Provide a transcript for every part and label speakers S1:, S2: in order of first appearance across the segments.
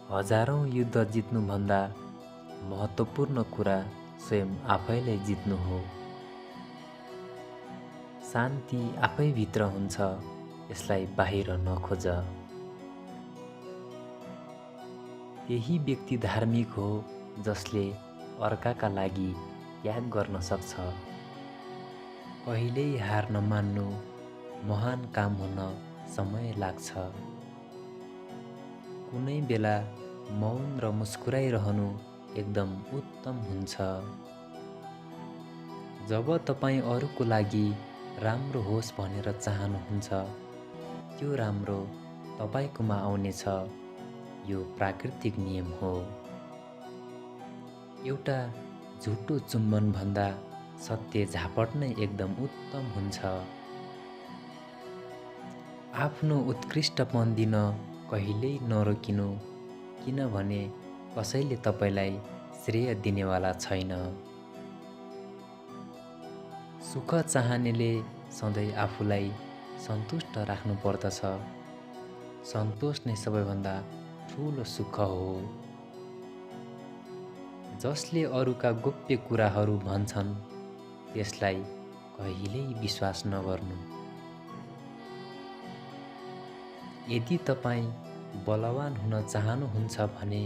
S1: हजारौं युद्ध जित्नुभन्दा महत्त्वपूर्ण कुरा स्वयं आफैलाई जित्नु हो। शान्ति आफैभित्र हुन्छ, यसलाई बाहिर नखोज। त्यही व्यक्ति धार्मिक हो जसले अर्काका लागि त्याग गर्न सक्छ। कहिल्यै हार नमान्नु महान काम हुन समय लाग्छ। कुनै बेला मौन र मुस्कुराइरहनु एकदम उत्तम हुन्छ। जब तपाईँ अरूको लागि राम्रो होस् भनेर चाहनुहुन्छ, त्यो राम्रो तपाईँकोमा आउनेछ। यो प्राकृतिक नियम हो। एउटा झुटो चुम्बन भन्दा सत्य झापट नै एकदम उत्तम हुन्छ। आफ्नो उत्कृष्टपन दिन कहिल्यै नरोकिनु, किनभने कसैले तपाईँलाई श्रेय दिनेवाला छैन। सुख चाहनेले सधैँ आफूलाई सन्तुष्ट राख्नु पर्दछ। सन्तोष नै सबैभन्दा ठुलो सुख हो। जसले अरूका गोप्य कुराहरू भन्छन्, त्यसलाई कहिल्यै विश्वास नगर्नु। यदि तपाईँ बलवान हुन चाहनुहुन्छ भने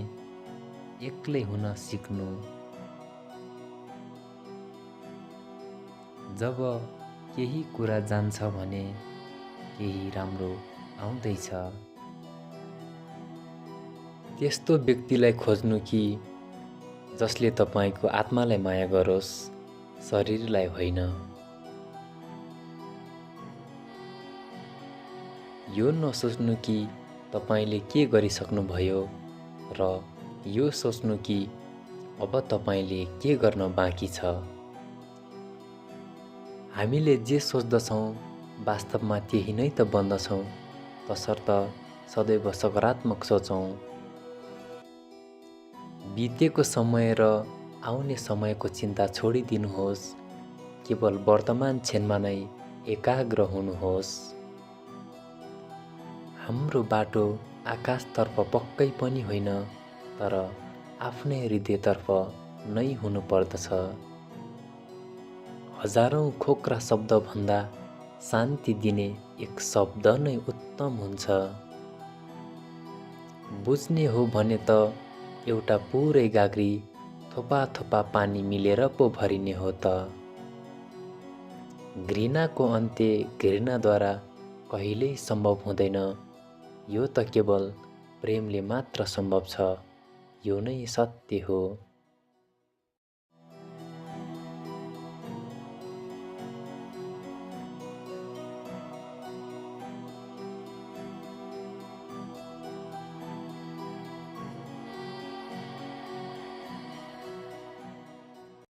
S1: एक्लै हुन सिक्नु। जब केही कुरा जान्छ भने केही राम्रो आउँदैछ। त्यस्तो व्यक्तिलाई खोज्नु कि जसले तपाईँको आत्मालाई माया गरोस्, शरीरलाई होइन। यो नसोच्नु कि तपाईँले के गरिसक्नुभयो र यो सोच्नु कि अब तपाईँले के गर्न बाँकी छ। हामीले जे सोच्दछौँ वास्तवमा त्यही नै त बन्दछौँ, तसर्थ सदैव सकारात्मक सोचौँ। बितेको समय र आउने समयको चिन्ता छोडिदिनुहोस्। केवल वर्तमान क्षणमा नै एकाग्र हुनुहोस्। हाम्रो बाटो आकाशतर्फ पक्कै पनि होइन, तर आफ्नै हृदयतर्फ नै हुनुपर्दछ। हजारौं खोक्रा शब्दभन्दा शान्ति दिने एक शब्द नै उत्तम हुन्छ। बुझ्ने हो भने त एउटा पुरै गाग्री थोपा थोपा पानी मिलेर पो भरिने हो त। घृणाको अन्त्य घृणाद्वारा कहिल्यै सम्भव हुँदैन। यो त केवल प्रेमले मात्र सम्भव छ। यो नै सत्य हो।